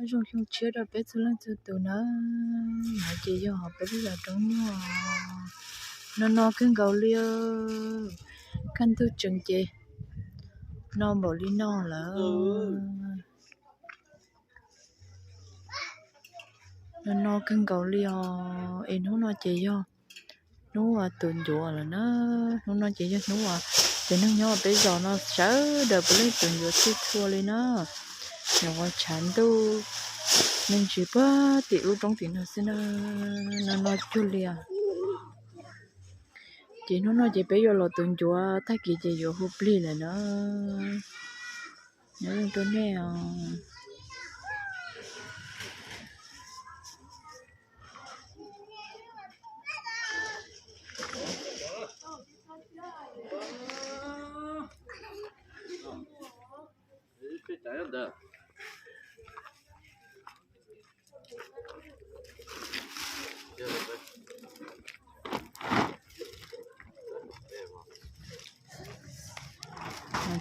Zoo xyoo tshiab rau peb txhua leej txhua tus na. No ces yog peb lub zos Roob Nyuj, no no kawg nkaus li. Kaj ntug tsees ces no npaum li no lawm. No no kawg nkaus li os. Es hnub no ces yog hnub uas tus ncuav lawm na. Hnub no ces yog hnub uas cov neeg nyob peb zos no sawv daws puav leej tus ncuav txhij txhua li na. Nyuam qhuav tshav ntuj me ntsis puag tim lub roob tim no xwb na. No no cuag li os. Ces hnub no ces peb yuav los tus ncuav, tag kis ces yuav hu plig lawm na. Nyob zoo rau nej os.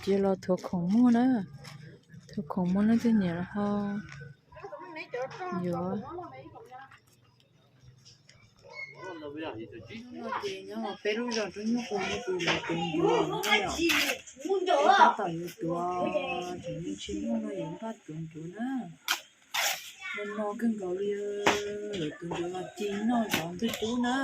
Cia los thuav khoom muag na, thuav khoom muag leej twg nyiam los ho yuav. Ces nyob peb lub zos Roob Nyuj Qus no ces lawv tuav ncuav na yom. Peb tab tom yuav tuav, tseem me ntsis nyob no yuav npaj tuav ncuav na. No no kawg nkaus li, lawv tus ncuav los ci noj zov ntug cub na.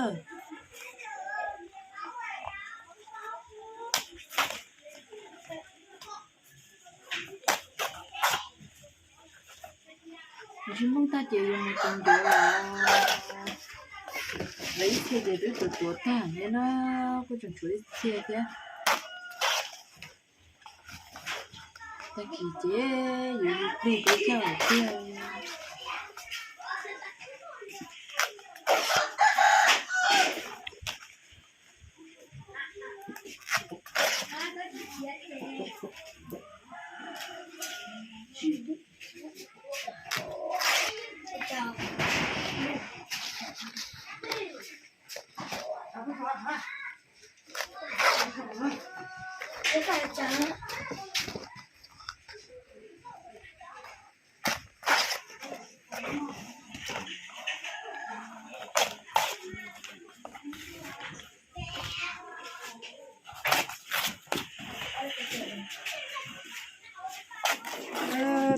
Tsis mooj tag ces yus mus tus ncuav los, lawv ib txhia ces twb tuav tuav tag thiab na, kuj tseem tshuav ib txhia thiab. Tag kis ces yus mus plig peb caug lawm thiab.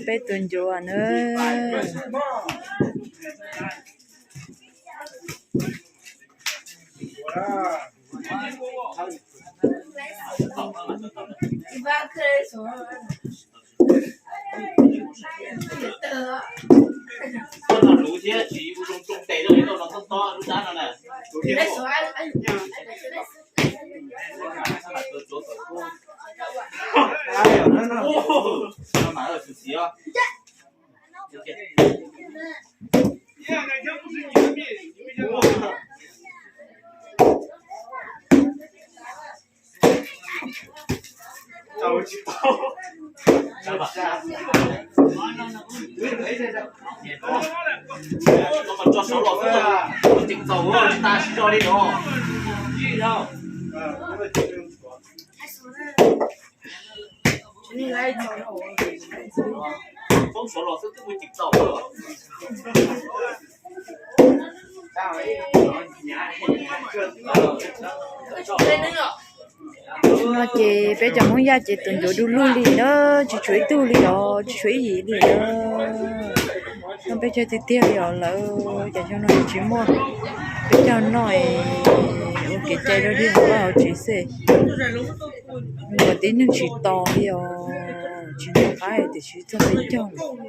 Peb tus ncuav na. No ces peb cov Hmoob Yaj ces tus ncuav du lug li na, tsis tshuav ib tug li os, tsis tshuav ib yim li na. No peb caug tiag tiag li os lawm, cas xyoo no tsis muaj peb caug noj es ua kev cai rau dig hauv vaj hauv tsev xwb. Zoo nkaus tib neeg tsis to li os, tsis nco qab tiam sis txog peb caug lawm.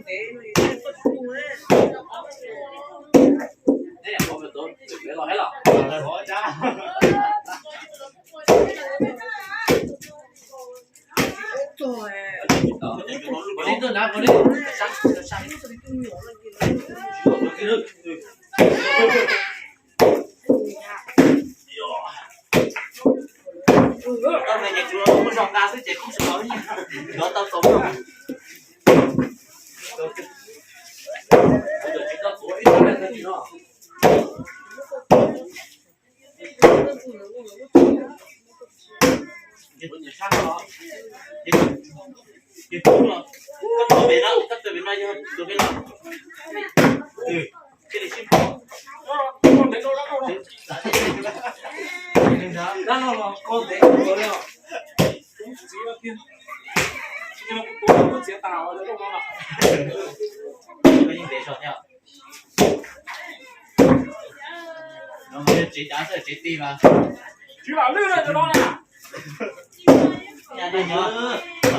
Ces koj tuaj pem no, koj tuaj pem no yog tuaj pem no. Thiaj li sib pom. Dab no los koj ntev kawg li os. Txiv tiag. Tsis yog kuv tua kuv txiav tas os, lub no los. Koj yeej ntev zog thiab. No mas yog tsev cav xwb, tsev ti mas. Tsis lam lwj na cov no na. Nyab no nyob,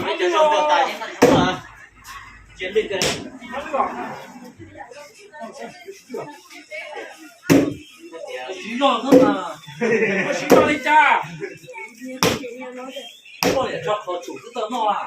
peb cov zoo tau tas yeej noj zoo na. Tsis lwj kiag. Siv zog xwb mas. Siv zog li cas? Koj niam tso qhov tsum twb tau noj a.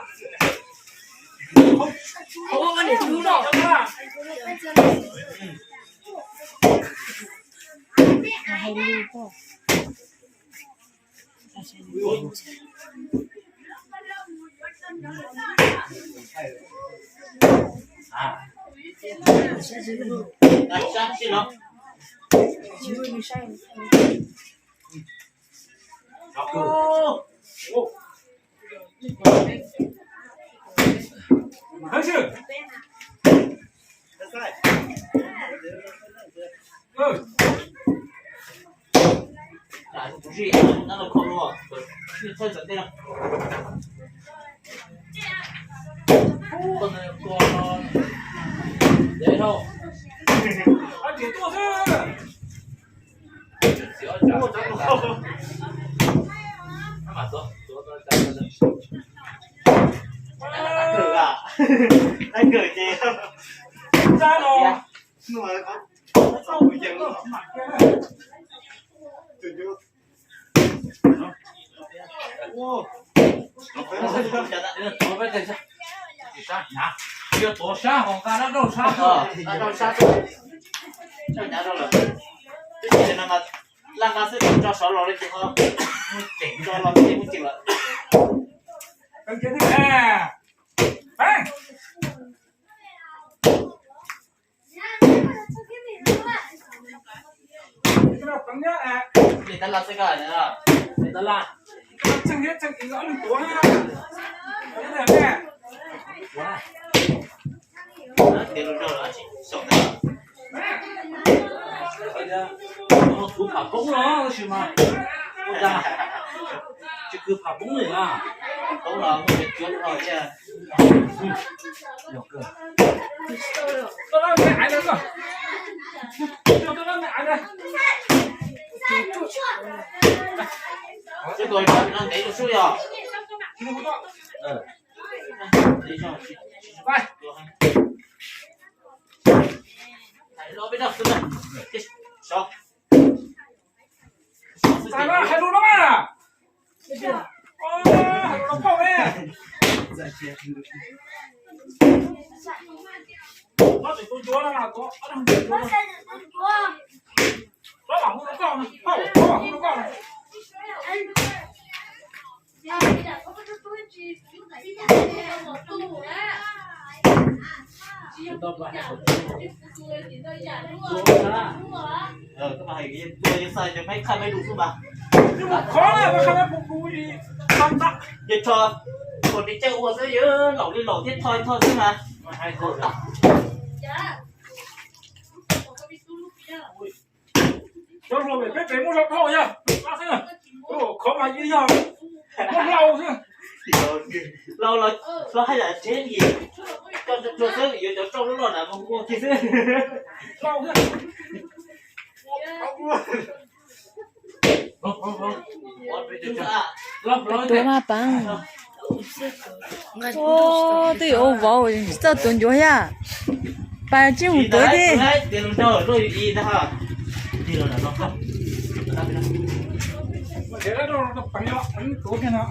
Yog tuav sab hauv nqa dab rau sab, dab rau sab xwb. Twb tsis no mas laj nqa xwb, tso sov los li ces ho muaj ceem, tso los ces muaj ceem lawm. Li tab laj xwb koj, li tab laj. Tias lus nrog los tsis xyaum ntawd. Tus pham poob no tab sis mas ua cas tsis kwv pham poob li na. Poob los muaj cov cuab no thiab. Sib tua no ntev tus sub yog. Hais lus no mas. Koj mas hais tua yog xav cov meb qhaj meb lus xwb mas. Yog tho, ua li caij ua xwb, yog laum li laum thiab tho li tho xwb mas. Cov hluas pem peb pem muab zog dhau yog xwb, khov mas yeej yog muab hlau xwb. Hlau los hlau haj yam tsev yim, coj tsuag xwb, yuav cov rau loj loj na mus ua kiag xwb. Hlau xwb. Tuav mas paab. Twb yuav ua vauv tsis txawj tuav ncuav thiab. Pas tsij mus tuav thiab. Kuv tuav no.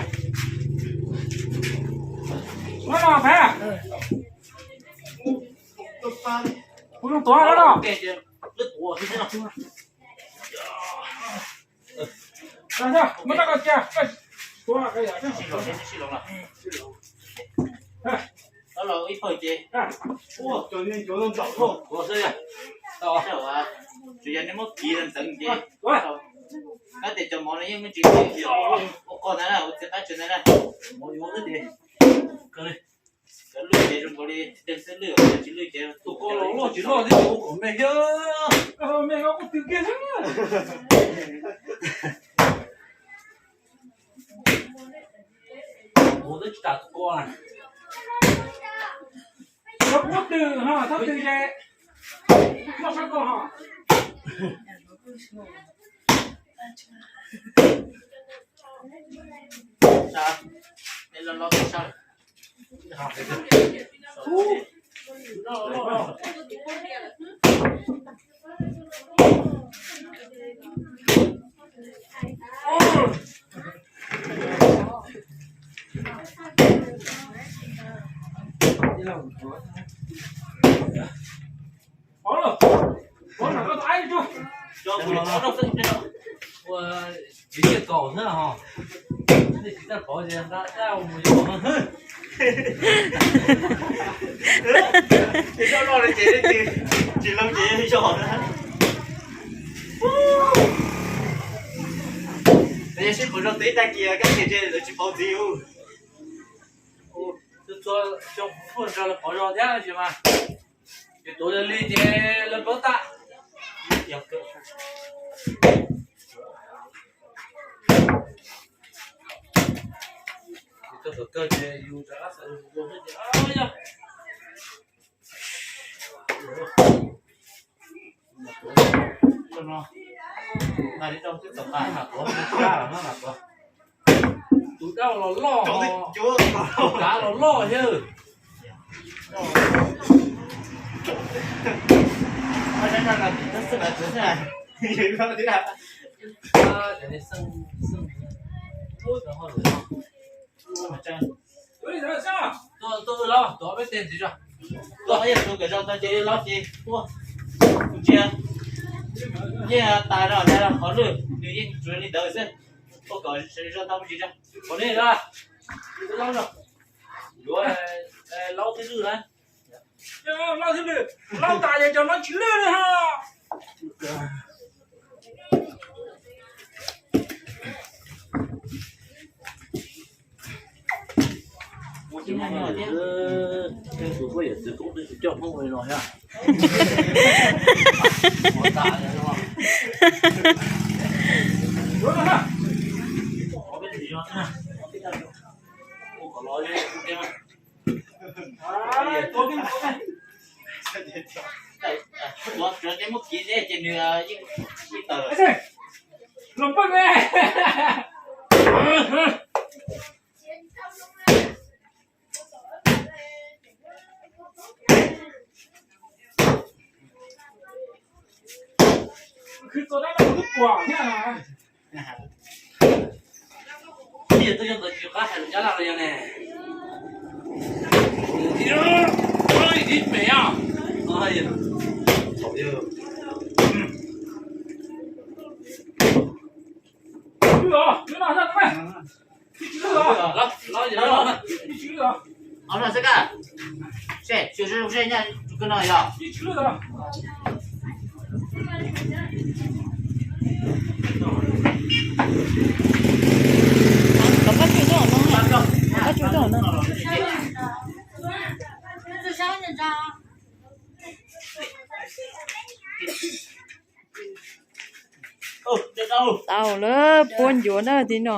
Muab rau koj cia, koj tuav. Ib pawg ces ua xwb, tsuas yog nej muab kiv ntxeev ces, kab tias cov mov no yeej muaj tsis ua qog ntawd na, ua txiv qab tsuas ntawd na. Mov yuav xwb ces kawg li. Lwj ces zoo nkaus li tej xwb lwj, tsis lwj ces tus ko los loj tsis loj thiab ua kom me thiab. Me ko kuj twg kiag xwb. Ua twb tsis tas tus ko na. Txhob twg ho, txhob twg ces noj sab ko ho. Ua, tsis nyiaj kaum xwb ho. Nej tsis txawj pauv ces nqa dab mus yuav. Ces coj loj li ces tsis, tsis loo ces yog na. Yog sib pauv zog twb tag kis kab ces lawv tsis pauv ntxiv. Txhua xyoo lawv pauv zog thiab tab sis mas ces tuav li ces lawv pauv tag. Kawg ces yus rov qab xav ua yog. Tus dab los loj, tus kav los loj thiab. Tuaj, tuaj wb laub, tuaj ob peb teg ntxiv tso. Tuaj, yog tus kom zoo tau ces wb laub ces tuaj. Kuv tsis, yeej tas zog, tas zog qhov lwj nws yeej tsuas li ntawd xwb. Tuaj kom zoo tau me ntsis tso. Qhov nej, wb laub tso. Yuav laub twb lwj na. Laub twb lwj, laub tas ces cov no tsis lwj li ho. Tus poj yawm txwv koob twb tsis coj Hmoob ua li no thiab. Ua kom los li. Tuav tsuav tej muab kiv ces nws yeej tawm. Los poj me. Khwv txog dab no twb puas thiab. Twb yog ntawd tsis qab hais lus Nyab Laj los yog ne. Ib me a. Ov no xwb ka, seb tsis zoo seb nyaj tus kawg no yog. Kom Paj Tsum tuaj no, Paj Tsum tuaj no. Tau lawm, puab ncuav na tib no.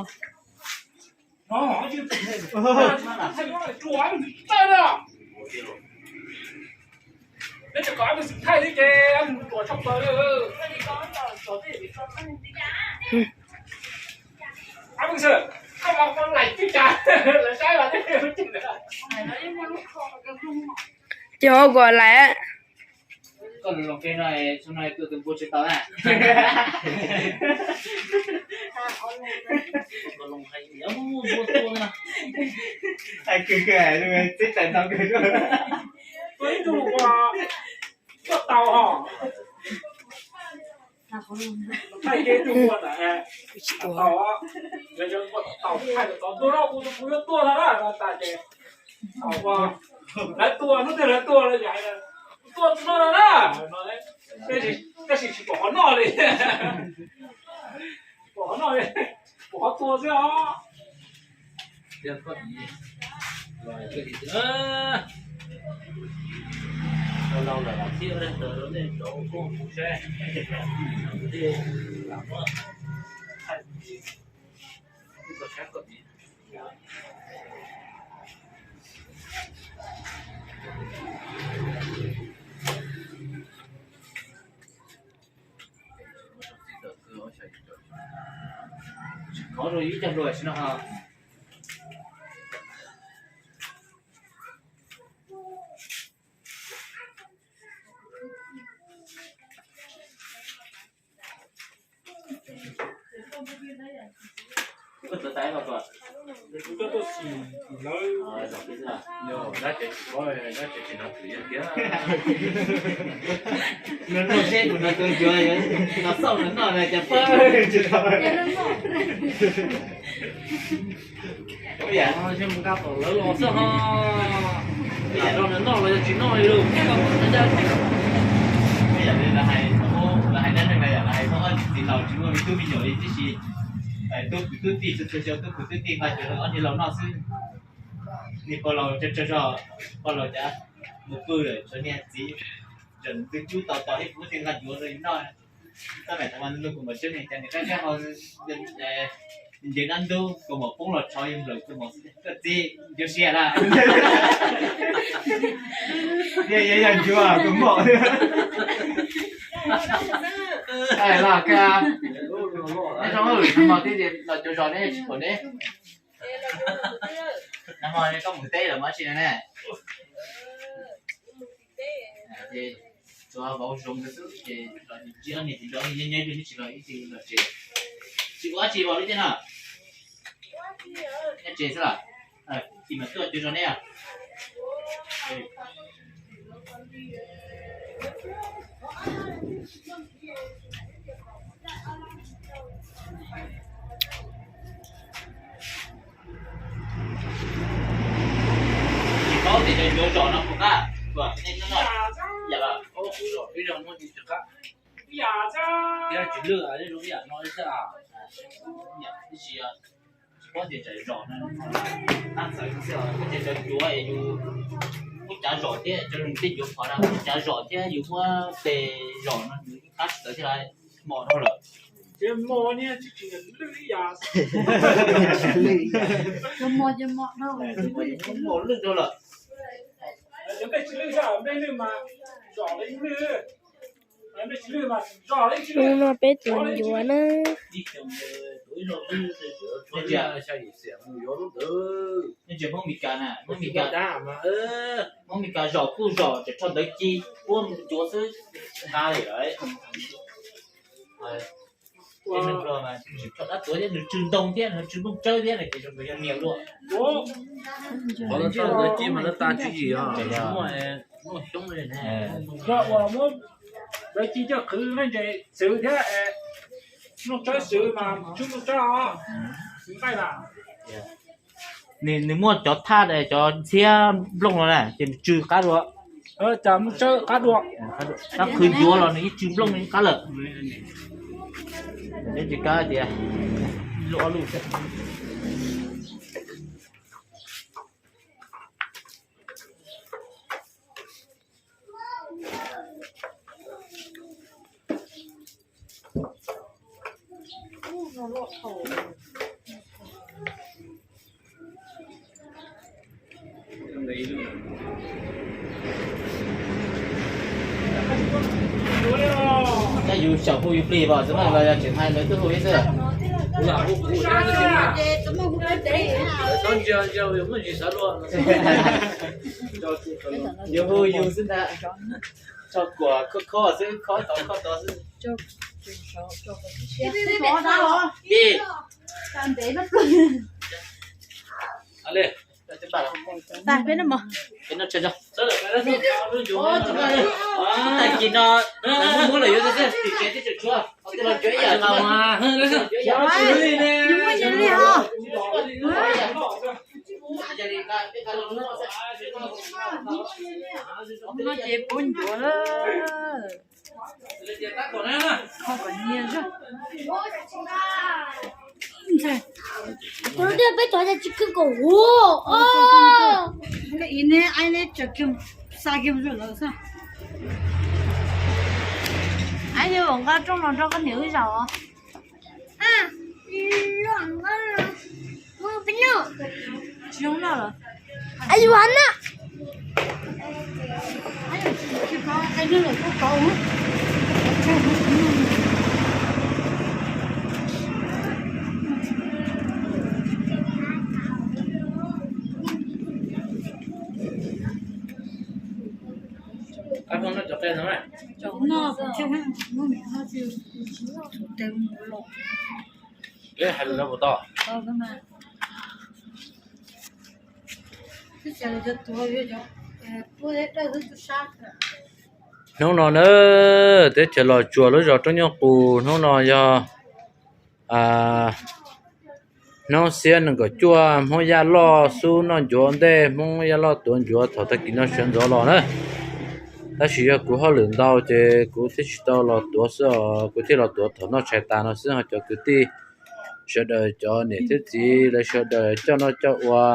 Ces ho kom lais. Koj zoo ke no, no tus npua tsis tau na. Hais kawg kawg, tib tais tau kawg. Ib tug ua tuaj tau ho. Thaij ces ib tug ua ntawd tau, yog ua tau thaij tau tuaj no kuv yuav tuaj no na, tas ces lawv tuaj hnub twg lawv tuaj lawv tuaj tsis no no na. Tab sis tsis pom qhov noj li, pom qhov noj li, pom qhov tua xwb os. Lauj, lauj lawm thiab, nej rov ua koob kuv saib, tej lam muab thaij, tau saib koj tias. Tsis khov rau ib cag hluas tsis no. Koj txawv tais los tuaj. Koj tuaj xyuas lawv. Dab tsev tsis paub, dab tsev tsis nrog twm yog tiag. Nws noj seb kuv nrog tus ncuav los xauj nws noj na cas pab tsis tau. Ua yam no xyov mus nqa tom lawv los xwb ho. Ua yam no nws noj los yog tsis noj li lauj. Ua yam li lawv hais, lawv hais dab neeg na yom, lawv hais muaj ob txiv laus tsis muaj me tub me nyuam li tib si. Tub kwv tub tij, txhua txhua xyoo tub kwv tub tij nqa cuav rau ob niag laus noj xwb. Niag pog laus tsaug tsaug zog, pog laus cas mus pw lawm, tshuav niag txiv tseem ntxw cub tos tos ib puas thiaj nqa cuav rau yus noj. Tab mam thaum mas nug kuv maum tseeb ne, cas nws qab qab ho nce dab ntub, kaus mom poob los tshov yus nplawm kaus mom xwb. Koj txiv, ncuav siab lawm. Yog ncuav kaus mom. Los kawg, nag hmo tib los cuav zos ne tsis pom ne. Nag hmo koj mus teb los mus dab tsi no ne? Tsuav vauv zoo nkauj xwb ces los tsis ob niag tsis nrov nyob nyob tsis los ib txhis los tsev. Tsis ua dab tsi vauv lub caij no? Nyob tsev xwb los? Tsis mam tuaj cuav zos ne. Tsis paub tias cov ncuav zos no puas qab, puas nej noj yam los? Ib zaug muab tsis qab, thiab tsis lwj, zoo ib yam no xwb. Tsis paub tias cov zos no qab txawv xwb, tias cov ncuav es yus muab cav zom thiab cov tej ncuav phom na muab cav zom thiab yus muab tes zom no nws qab tsis txawv thiab, mos dhau lawm. Mos lwj dhau lawm. Hnub no peb tus ncuav na. Nej tsis Hmoob Mes Kas na, Hmoob Mes Kas, Hmoob Mes Kas zom kuj zom tseem rho ntawv ci, puab ncuav xwb nqa li lawm. Dab tuav thiab nws tsw ntoo thiab nws tsw nplooj tsawb thiab ces zoo nkauj yog niam luaj. Qhov no rho ntawv ci mas lawv tas tswv yim os, muaj xyoob li ne. Yog uas muab ntawv ci coj qhwv leej ntses xwv thiab nplooj tsawb xwv mas tsw nplooj tsawb os, nqaij mas. Nws muaj cov thaj cov ntxhiab nplooj no na ces nws tsw qab dua. Cas nplooj tsawb qab dua. Tab qhwv ncuav los nws yeej tsw nplooj yeej qab lawm. Tsis kab tias lub ob lub xwb. Yog yus xyaum hu yus plig pom txawm los yog tseem hais lawv twb hu ib xwb. Yus hu yus xwb ntag. Tso kuam khob khob xwb, khob tod khob tod xwb. Tag peb no mog. Tag kis no muab lawm yuav tib tsev tib tsev tshuav los cuav ib yam no. No ces puab ncuav lawm. Kho kom nyiaj zog. Tus twg peb cov tsis kheej kom huv. Nqa rooj los nrog koj niam wb zaum. Tsis zoo noj lawm. Ayuana. Hnub no na, teb chaws Los Tsuas lub zos Roob Nyuj Qus, hnub no yog hnub xiab nees nkaum cuaj, Hmoob Yaj Loj xub noj ncuav ntej, Hmoob Yaj Loj tuav ncuav thaum tag kis no sawv ntxov los na. Tab sis yog kuv hauj lwm ntau ces kuv thiaj tsis tau los tuav xwb os, kuv thiaj los tuav thaum noj tshais tas no xwb. Ho cov kwv tij sawv daws, cov niam thiab txiv lawv sawv daws coj noj coj ua,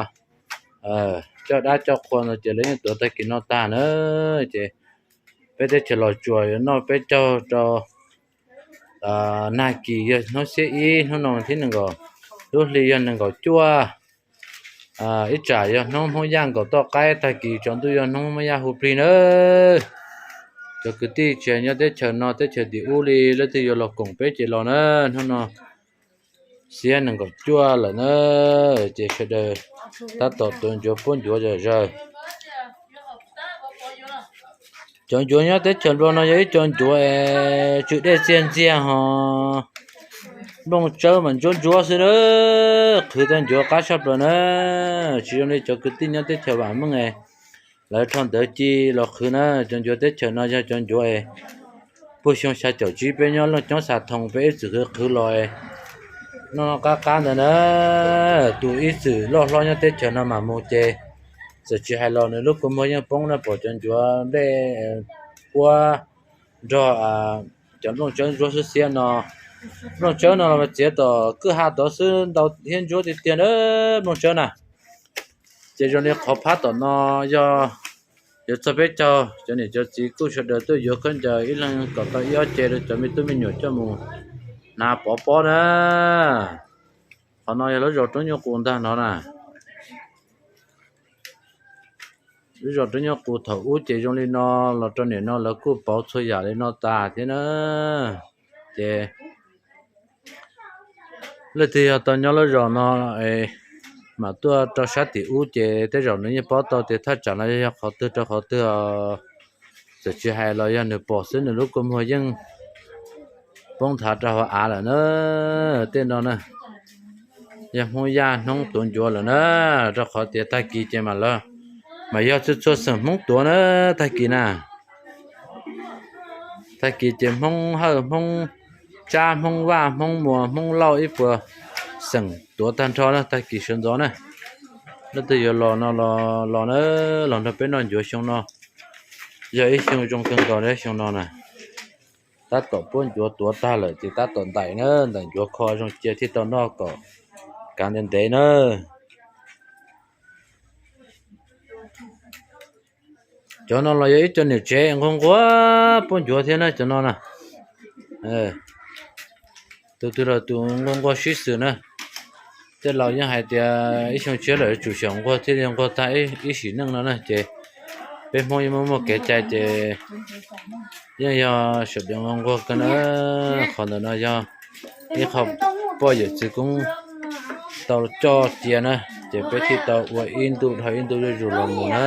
coj dab coj qhua no ces lawv yeej tuav tag kis no tag na. Ces peb teb chaws Los Tsuas yuav noj peb caug rau nag kis yog hnub xiab ib, hnub no thib nees nkaum, lub hli yog nees nkaum cuaj, ib tsam yog hnub Hmoob Yaj nkaum toj qaib, tag kis tsaus ntuj yog hnub Hmoob Yaj hu plig na. Cov kwv tij tsis hais nyob teb chaws no teb chaws tim ub li, leej twg yuav los koom peb ces los na. Hnub no xiab nees nkaum cuaj lawm na, ces sawv daws tab tom tuav ncuav puab ncuav zom zaws. Cov ncuav nyob teb chaws Nplog no yog ib co ncuav es tsw dej txiag ntxiag ho nplooj tsawb mas ntsuab ntsuab xwb na, qhwv tau ncuav qab tshaj plaws na. Tsis zoo li cov kwv tij nyob teb chaws vam meej es lawv rho ntawv ci los qhwv na, cov ncuav teb chaws no yog cov ncuav es puag xyoo xya caum tsib peb nyob Looj Coob Xav Thoo peb ib txwm qhwv qhwv los noj qab qab ntawd na. Tus ib txwm loj hlob nyob teb chaws no mas mus ces txawm tsis hais los nws lub kua muag yeej poob na, pom cov ncuav nplej puab nrog cov nplooj tsawb ntsuab xwb xiab no. Nplooj tsawb no los txiav tom kwj ha tod xwb ntau thiab ntsuab tiag tiag na nplooj tsawb na. Ces zoo li qhov phab tom no yog yuav txog peb caug, cov niam cov txiv kuj sawv daws tuaj yuav khaub ncaws ib leeg kom tau ib ob ce rau cov me tub me nyuam coj mus hnav pov pob na. Qhov no yog lub zos Roob Nyuj Qus ntag no na. Lub zos Roob Nyuj Qus thaum ub ces zoo li no, los rau nim no lawv kuj pauv txhua yam li no tas thiab na. Ces leej twg yog tau nyob lub zos no mam tuaj rau sab tim ub ces tej zaum nws yeej paub tau tias thaj tsam no yog qhov twg rau qhov twg. Txawm tsis hais los yog nws pom xwb nws lub kua muag yeej poob nthav rau hauv av lawm na. Tej no na yog Hmoob Yaj hnub tuav ncuav lawm na, rau qhov tias tag kis ces mam los, mas yog txhua txhua xeem Hmoob tuav na tag kis na. Tag kis ces Hmoob Hawj, Hmoob Tsab, Hmoob Vaj, Hmoob Muas, Hmoob Lauj ib puas xeem tuav tag nrho na tag kis sawv ntxov na. Leej twg yuav los no los na, los nrog peb noj ncuav xyoo no. Yog ib xyoo zoo kawg nkaus li xyoo no na. Tab tom puab ncuav tuav tag lawm ces tab tom ntaim na, ntaim ncuav kho zoo cia thiaj tau noj kom kav ntev ntev na. Cov no los yog ib co niam tsev nquag nquag puab ncuav thiab na cov no na. Tus twg los tus nquag nquag sib xws na. Tej laus yeej hais tias ib xyoo tshiab lawm tsum xyaum nquag thiaj li nquag tag ib sim neej no na ces peb Hmoob yeej muaj muaj kev cai ces yeej yog sawv daws nquag nquag kawg na. Qhov ntawm no yog ib qho poj yawm txwv koob tau coj cia na, ces peb thiaj tau ua ib ntu dhau ib ntu zuj zus los mus na.